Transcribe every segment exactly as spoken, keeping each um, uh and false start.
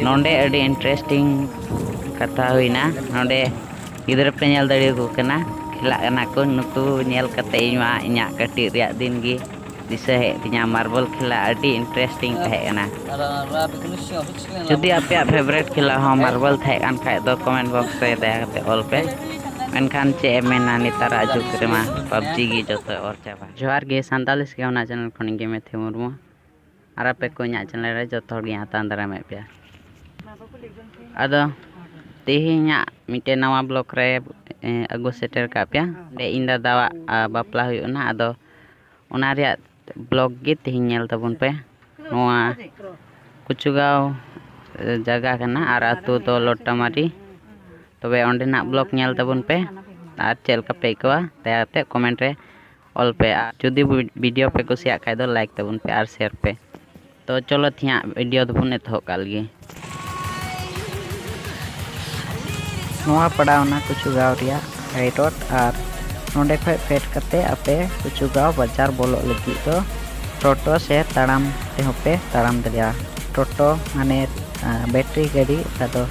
ᱱᱚᱰᱮ ᱟᱹᱰᱤ interesting ᱠᱟᱛᱷᱟ ᱦᱩᱭᱱᱟ᱾ ᱱᱚᱰᱮ ᱜᱤᱫᱽᱨᱟᱹ ᱯᱮ ᱧᱮᱞ ᱫᱟᱲᱮᱭᱟᱠᱚ ᱠᱟᱱᱟ, ᱠᱷᱮᱞᱟᱜ ᱠᱟᱱᱟ ᱠᱚ᱾ ᱱᱩᱠᱩ ᱧᱮᱞ ᱠᱟᱛᱮ ᱤᱧ ᱢᱟ ᱤᱧᱟᱹᱜ ᱠᱟᱹᱴᱤᱡ ᱨᱮᱭᱟᱜ ᱫᱤᱱ ᱜᱮ ᱫᱤᱥᱟᱹ ᱦᱮᱡ ᱛᱤᱧᱟ᱾ Marble ᱠᱷᱮᱞᱟ ᱟᱹᱰᱤ interesting ᱛᱟᱦᱮᱸ ᱠᱟᱱᱟ᱾ ᱡᱩᱫᱤ ᱟᱯᱮᱭᱟᱜ favourite ᱠᱷᱮᱞᱟ ᱦᱚᱸ marble ᱛᱟᱦᱮᱸ ᱠᱟᱱ ᱠᱷᱟᱡ ᱫᱚ comment box ᱨᱮ ᱫᱟᱭᱟ ᱠᱟᱛᱮ ᱚᱞ ᱯᱮ᱾ ᱢᱮᱱᱠᱷᱟᱱ ᱪᱮᱫ ᱮᱢ ᱢᱮᱱᱟ, ᱱᱮᱛᱟᱨᱟᱜ ᱡᱩᱜᱽ ᱨᱮᱢᱟ PUBG ᱜᱮ ᱡᱚᱛᱚᱭ ᱚᱨ ᱪᱟᱵᱟ᱾ ᱡᱚᱦᱟᱨ ᱜᱮ, ᱥᱟᱱᱛᱟᱞᱤ ᱥᱤᱠᱷᱟᱹᱣᱱᱟ channel ᱠᱷᱚᱱ ᱤᱧ ᱜᱮ ᱢᱮᱛᱷᱤ ᱢᱩᱨᱢᱩ᱾ ᱟᱨ ᱟᱯᱮ ᱠᱚ ᱤᱧᱟᱹᱜ channel ᱨᱮ ᱡᱚᱛᱚ ᱦᱚᱲ ᱜᱮᱧ ᱟᱛᱟᱝ ᱫᱟᱨᱟᱢᱮᱫ ᱯᱮᱭᱟ᱾ ᱟᱫᱚ ᱛᱮᱦᱮᱧᱟᱜ ᱢᱤᱫᱴᱮᱱ ᱱᱟᱣᱟ vlog ᱨᱮ, ᱮ, ᱟᱹᱜᱩ ᱥᱮᱴᱮᱨ ᱠᱟᱜ ᱯᱮᱭᱟ᱾ ᱚᱸᱰᱮ ᱤᱧ ᱫᱟᱫᱟᱣᱟᱜ, ᱟ, ᱵᱟᱯᱞᱟ ᱦᱩᱭᱩᱜ ᱠᱟᱱᱟ᱾ ᱟᱫᱚ ᱚᱱᱟ ᱨᱮᱭᱟᱜ vlog ᱜᱮ ᱛᱮᱦᱮᱧ ᱧᱮᱞ ᱛᱟᱵᱚᱱ ᱯᱮ᱾ ᱱᱚᱣᱟ ᱠᱩᱪᱩᱜᱟᱸᱣ, ᱮ, ᱡᱟᱭᱜᱟ ᱠᱟᱱᱟ ᱟᱨ ᱟᱹᱛᱩ ᱫᱚ ᱞᱚᱴᱟᱢᱟᱨᱤ᱾ ᱛᱚᱵᱮ ᱚᱸᱰᱮᱱᱟᱜ vlog ᱧᱮᱞ ᱛᱟᱵᱚᱱ ᱯᱮ ᱟᱨ ᱪᱮᱫ ᱞᱮᱠᱟ ᱯᱮ ᱟᱹᱭᱠᱟᱹᱣᱟ ᱫᱟᱭᱟ ᱠᱟᱛᱮ comment ᱨᱮ ᱚᱞ ᱯᱮ᱾ ᱟᱨ ᱡᱩᱫᱤ video ᱯᱮ ᱠᱩᱥᱤᱭᱟᱜ ᱠᱷᱟᱡ ᱫᱚ like ᱛᱟᱵᱚᱱ ᱯᱮ ᱟᱨ share ᱯᱮ᱾ ᱛᱚ ᱪᱚᱞᱚ ᱛᱮᱦᱮᱧᱟᱜ video ᱫᱚᱵᱚᱱ ᱮᱛᱚᱦᱚᱵ ᱠᱟᱜ ᱞᱮᱜᱮ᱾ ᱱᱚᱣᱟ ᱯᱟᱲᱟᱣᱱᱟ ᱠᱩᱪᱩᱜᱟᱸᱣ ᱨᱮᱭᱟᱜ high road ᱟᱨ ᱱᱚᱸᱰᱮ ᱠᱷᱚᱡ ᱯᱷᱮᱰ ᱠᱟᱛᱮ ᱟᱯᱮ ᱠᱩᱪᱩᱜᱟᱸᱣ ᱵᱟᱡᱟᱨ ᱵᱚᱞᱚᱜ ᱞᱟᱹᱜᱤᱫ ᱫᱚ ᱴᱳᱴᱳ ᱥᱮ ᱛᱟᱲᱟᱢ ᱛᱮᱦᱚᱸ ᱯᱮ ᱛᱟᱲᱟᱢ ᱫᱟᱲᱮᱭᱟᱜᱼᱟ᱾ ᱴᱳᱴᱳ ᱢᱟᱱᱮ, ᱟ, battery ᱜᱟᱹᱰᱤ, ᱚᱠᱟ ᱫᱚ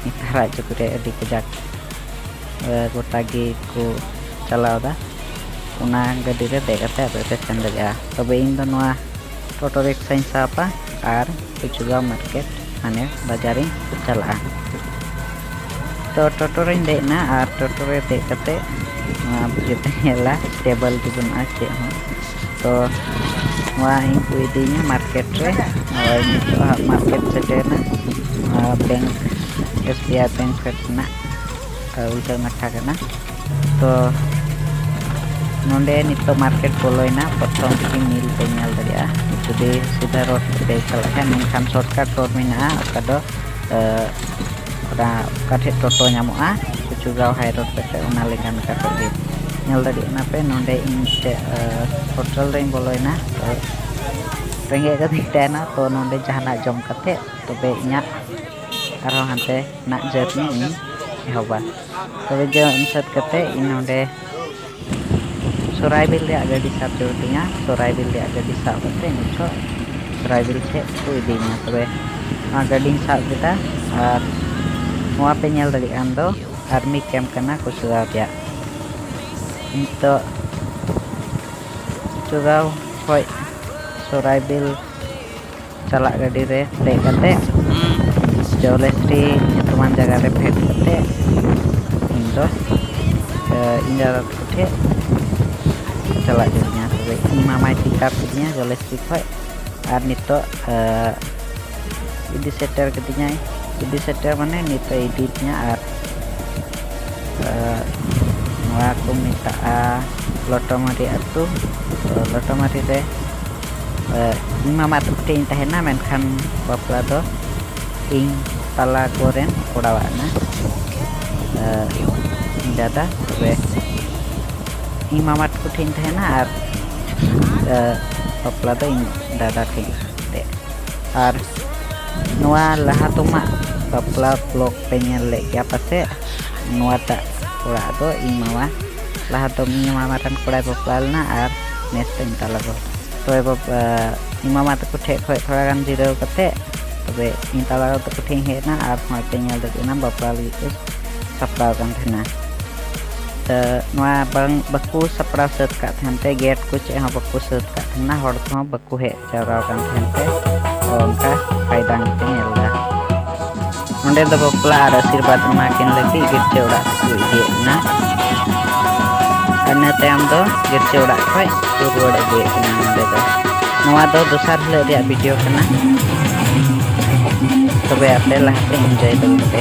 ᱱᱮᱛᱟᱨᱟᱜ ᱡᱩᱜᱽ ᱨᱮ ᱟᱹᱰᱤ ᱠᱟᱡᱟᱠ, ᱟ, ᱜᱚᱴᱟ ᱜᱮ ᱠᱚ ᱪᱟᱞᱟᱣ ᱮᱫᱟ᱾ ᱚᱱᱟ ᱜᱟᱹᱰᱤ ᱨᱮ ᱫᱮᱡ ᱠᱟᱛᱮ ᱟᱯᱮ ᱯᱮ ᱥᱮᱱ ᱫᱟᱲᱮᱭᱟᱜᱼᱟ᱾ ᱛᱚᱵᱮ ᱤᱧ ᱫᱚ ᱱᱚᱣᱟ ᱴᱳᱴᱳ ᱨᱤᱠᱥᱟᱧ ᱥᱟᱵᱟ ᱟᱨ ᱠᱩᱪᱩᱜᱟᱸᱣ market ᱢᱟᱱᱮ ᱵᱟᱡᱟᱨᱤᱧ ᱪᱟᱞᱟᱜᱼᱟ᱾ ᱛᱚ ᱴᱳᱴᱳ ᱨᱤᱧ ᱫᱮᱡ ᱮᱱᱟ ᱟᱨ ᱴᱳᱴᱳ ᱨᱮ ᱫᱮᱡ ᱠᱟᱛᱮ ᱱᱚᱣᱟ ᱡᱩᱫᱤ ᱧᱮᱞᱟ stable ᱜᱮ ᱵᱟᱹᱱᱩᱜᱼᱟ ᱪᱮᱫ ᱦᱚᱸ᱾ ᱛᱚ ᱱᱚᱣᱟ ᱤᱧ ᱠᱚ ᱤᱫᱤᱧᱟ market ᱨᱮ᱾ ᱱᱚᱜᱼᱚᱭ ᱱᱤᱛᱚᱜ ᱦᱟᱸᱜ market ᱥᱮᱴᱮᱨᱮᱱᱟ᱾ ᱱᱚᱣᱟ bank, SBI bank ᱯᱷᱮᱰ ᱨᱮᱱᱟᱜ ᱩᱞᱴᱟᱹ ᱱᱟᱠᱷᱟ ᱠᱟᱱᱟ᱾ ᱛᱚ ᱱᱚᱰᱮ ᱱᱤᱛᱚᱜ market ᱵᱚᱞᱚᱭᱮᱱᱟ, ᱯᱨᱚᱛᱷᱚᱢ ᱨᱮᱜᱮ mill ᱯᱮ ᱧᱮᱞ ᱫᱟᱲᱮᱭᱟᱜᱼᱟ᱾ ᱡᱩᱫᱤ ᱥᱤᱫᱷᱟᱹ road ᱛᱮᱯᱮ ᱪᱟᱞᱟᱜ ᱠᱷᱟᱱ, ᱢᱮᱱᱠᱷᱟᱱ shortcut road ᱢᱮᱱᱟᱜᱼᱟ, ᱚᱠᱟ ᱫᱚ, ᱮ, ᱚᱱᱟ ᱚᱠᱟ ᱴᱷᱮᱡ ᱴᱳᱴᱳ ᱧᱟᱢᱚᱜᱼᱟ, ᱠᱩᱪᱩᱜᱟᱸᱣ high road ᱯᱮᱥᱮ, ᱚᱱᱟ ᱞᱮᱠᱟᱱ ᱠᱟᱛᱮ ᱜᱮ᱾ ᱧᱮᱞ ᱫᱟᱲᱮᱭᱟᱜ ᱠᱟᱱᱟ ᱯᱮ, ᱱᱚᱰᱮ ᱤᱧ ᱢᱤᱫᱴᱮᱡ, ᱮ, hotel ᱨᱮᱧ ᱵᱚᱞᱚᱭᱮᱱᱟ᱾ ᱛᱚ ᱨᱮᱸᱜᱮᱡ ᱠᱟᱹᱫᱤᱧ ᱛᱟᱦᱮᱱᱟ, ᱛᱚ ᱱᱚᱰᱮ ᱡᱟᱦᱟᱱᱟᱜ ᱡᱚᱢ ᱠᱟᱛᱮ ᱛᱚᱵᱮ ᱤᱧᱟᱹᱜ ᱟᱨᱦᱚᱸ ᱦᱟᱱᱛᱮ ᱱᱟᱜ journey ᱤᱧ ᱮᱦᱚᱵᱟ᱾ ᱛᱚᱵᱮ ᱡᱚᱢ ᱥᱟᱹᱛ ᱠᱟᱛᱮ ᱤᱧ ᱱᱚᱰᱮ ᱥᱚᱨᱟᱭᱵᱤᱞ ᱨᱮᱭᱟᱜ ᱜᱟᱹᱰᱤ ᱥᱟᱵ ᱡᱟᱹᱨᱩᱲ ᱛᱤᱧᱟ᱾ ᱥᱚᱨᱟᱭᱵᱤᱞ ᱨᱮᱭᱟᱜ ᱜᱟᱹᱰᱤ ᱥᱟᱵ ᱠᱟᱛᱮ ᱱᱤᱛᱚᱜ ᱥᱚᱨᱟᱭᱵᱤᱞ ᱥᱮᱫ ᱠᱚ ᱤᱫᱤᱧᱟ᱾ ᱛᱚᱵᱮ ᱱᱚᱣᱟ ᱜᱟᱹᱰᱤᱧ ᱥᱟᱵ ᱠᱮᱫᱟ᱾ ᱟᱨ ᱱᱚᱣᱟ ᱯᱮ ᱧᱮᱞ ᱫᱟᱲᱮᱭᱟᱜ ᱠᱟᱱ ᱫᱚ ᱟᱨᱢᱤ ᱠᱮᱢᱯ ᱠᱟᱱᱟ ᱠᱩᱥᱲᱟ ᱨᱮᱭᱟᱜ᱾ ᱱᱤᱛᱚᱜ ᱪᱚᱜᱟᱣ ᱠᱷᱚᱡ ᱥᱚᱨᱟᱭᱵᱤᱞ ᱪᱟᱞᱟᱜ ᱜᱟᱹᱰᱤ ᱨᱮ ᱫᱮᱡ ᱠᱟᱛᱮ ᱡᱚᱞᱮᱥᱨᱤ ᱧᱩᱛᱩᱢᱟᱱ ᱡᱟᱭᱜᱟ ᱨᱮ ᱯᱷᱮᱰ ᱠᱟᱛᱮ ᱤᱧ ᱫᱚ, ᱮ, ᱤᱧ ᱫᱟᱫᱟ ᱛᱟᱠᱚ ᱴᱷᱮᱡ ᱪᱟᱞᱟᱜ ᱡᱟᱹᱨᱩᱲᱤᱧᱟ᱾ ᱛᱚᱵᱮ ᱤᱧ ᱢᱟᱢᱟᱭ ᱯᱤᱠᱟᱯ ᱠᱤᱫᱤᱧᱟ ᱡᱚᱞᱮᱥᱨᱤ ᱠᱷᱚᱡ᱾ ᱟᱨ ᱱᱤᱛᱚᱜ, ᱮ, ᱤᱫᱤ ᱥᱮᱴᱮᱨ ᱠᱤᱫᱤᱧᱟᱭ᱾ ᱤᱫᱤ ᱥᱮᱴᱮᱨ ᱢᱟᱱᱮ ᱱᱤᱛᱚᱜ ᱤᱫᱤᱭᱮᱫᱤᱧᱟ᱾ ᱟᱨ, ᱮ, ᱱᱚᱣᱟ ᱠᱚ ᱢᱮᱛᱟᱜᱼᱟ ᱞᱚᱴᱚᱢᱟᱨᱤ ᱟᱹᱛᱩ᱾ ᱛᱚ, ᱞᱚᱴᱚᱢᱟᱨᱤ ᱨᱮ, ᱮ, ᱤᱧ ᱢᱟᱢᱟ ᱛᱟᱠᱚ ᱴᱷᱮᱡ ᱤᱧ ᱛᱟᱦᱮᱱᱟ, ᱢᱮᱱᱠᱷᱟᱱ ᱵᱟᱯᱞᱟ ᱫᱚ ᱤᱧ ᱛᱟᱞᱟ ᱠᱚᱨᱮᱱ ᱠᱚᱲᱟᱣᱟᱜ ᱠᱟᱱᱟ᱾ ᱮ, ᱤᱧ ᱫᱟᱫᱟ, ᱛᱚᱵᱮ ᱤᱧ ᱢᱟᱢᱟ ᱛᱟᱠᱚ ᱴᱷᱮᱡ ᱤᱧ ᱛᱟᱦᱮᱱᱟ ᱟᱨ, ᱮ, ᱵᱟᱯᱞᱟ ᱫᱚ ᱤᱧ ᱫᱟᱫᱟ ᱴᱷᱮᱡ ᱛᱮ᱾ ᱟᱨ ᱱᱚᱣᱟ ᱞᱟᱦᱟ ᱛᱚᱢᱟ ᱵᱟᱯᱞᱟ ᱵᱞᱚᱜ ᱯᱮ ᱧᱮᱞ ᱞᱮᱫ ᱜᱮᱭᱟ ᱯᱟᱥᱮᱡ᱾ ᱱᱚᱣᱟᱴᱟᱜ ᱚᱲᱟᱜ ᱫᱚ ᱤᱧ ᱢᱟᱢᱟ, ᱞᱟᱦᱟ ᱫᱚ ᱤᱧ ᱢᱟᱢᱟ ᱨᱮᱱ ᱠᱚᱲᱟᱭ ᱵᱟᱯᱞᱟ ᱞᱮᱱᱟ ᱟᱨ ᱱᱮᱥ ᱫᱚ ᱤᱧ ᱛᱟᱞᱟ ᱜᱚ᱾ ᱛᱚᱵᱮ ᱵᱟᱯ-, ᱟ, ᱤᱧ ᱢᱟᱢᱟ ᱛᱟᱠᱚ ᱴᱷᱮᱡ ᱠᱷᱚᱡ ᱛᱷᱚᱲᱟ ᱜᱟᱱ ᱡᱤᱨᱟᱹᱣ ᱠᱟᱛᱮ ᱛᱚᱵᱮ ᱤᱧ ᱛᱟᱞᱟ ᱜᱚ ᱛᱟᱠᱚ ᱴᱷᱮᱡ ᱤᱧ ᱦᱮᱡ ᱮᱱᱟ ᱟᱨ ᱱᱚᱜᱼᱚᱭ ᱯᱮ ᱧᱮᱞ ᱫᱟᱲᱮᱭᱟᱜ ᱠᱟᱱᱟ ᱵᱟᱯᱞᱟ ᱞᱟᱹᱜᱤᱫ ᱠᱚ ᱥᱟᱯᱲᱟᱣ ᱠᱟᱱ ᱛᱟᱦᱮᱱᱟ᱾ ᱛᱚ ᱱᱚᱣᱟ ᱵᱟᱝ, ᱵᱟᱠᱚ ᱥᱟᱯᱲᱟᱣ ᱥᱟᱹᱛ ᱠᱟᱜ ᱛᱟᱦᱮᱱ ᱛᱮ, ᱜᱮᱴ ᱠᱚ ᱪᱮᱫ ᱦᱚᱸ ᱵᱟᱠᱚ ᱥᱟᱹᱛ ᱠᱟᱜ ᱛᱟᱦᱮᱱᱟ, ᱦᱚᱲ ᱠᱚᱦᱚᱸ ᱵᱟᱠᱚ ᱦᱮᱡ ᱡᱟᱣᱨᱟ ᱟᱠᱟᱱ ᱛᱟᱦᱮᱱ ᱛᱮ, ᱛᱚ ᱚᱱᱠᱟ ᱯᱷᱟᱭᱫᱟ ᱯᱮ ᱧᱮᱞ ᱮᱫᱟ᱾ ᱱᱚᱸᱰᱮ ᱫᱚ ᱵᱟᱯᱞᱟ ᱟᱨ ᱟᱥᱤᱨᱵᱟᱫᱽ ᱮᱢᱟ ᱠᱤᱱ ᱞᱟᱹᱜᱤᱫ ᱜᱤᱨᱡᱟᱹ ᱚᱲᱟᱜ ᱛᱮᱠᱚ ᱤᱫᱤᱭᱮᱫ ᱠᱤᱱᱟ᱾ ᱟᱨ ᱤᱱᱟᱹ ᱛᱟᱭᱚᱢ ᱫᱚ ᱜᱤᱨᱡᱟᱹ ᱚᱲᱟᱜ ᱠᱷᱚᱡ ᱠᱚ ᱨᱩᱣᱟᱹᱲ ᱟᱹᱜᱩᱭᱮᱫ ᱠᱤᱱᱟ ᱱᱚᱸᱰᱮ ᱫᱚ᱾ ᱱᱚᱣᱟ ᱫᱚ ᱫᱚᱥᱟᱨ ᱦᱤᱞᱳᱜ ᱨᱮᱭᱟᱜ ᱵᱷᱤᱰᱤᱭᱳ ᱠᱟᱱᱟ᱾ ᱛᱚᱵᱮ ᱟᱯᱮ ᱞᱟᱦᱟᱛᱮ ᱤᱱᱡᱚᱭ ᱛᱟᱵᱚᱱ ᱯᱮ᱾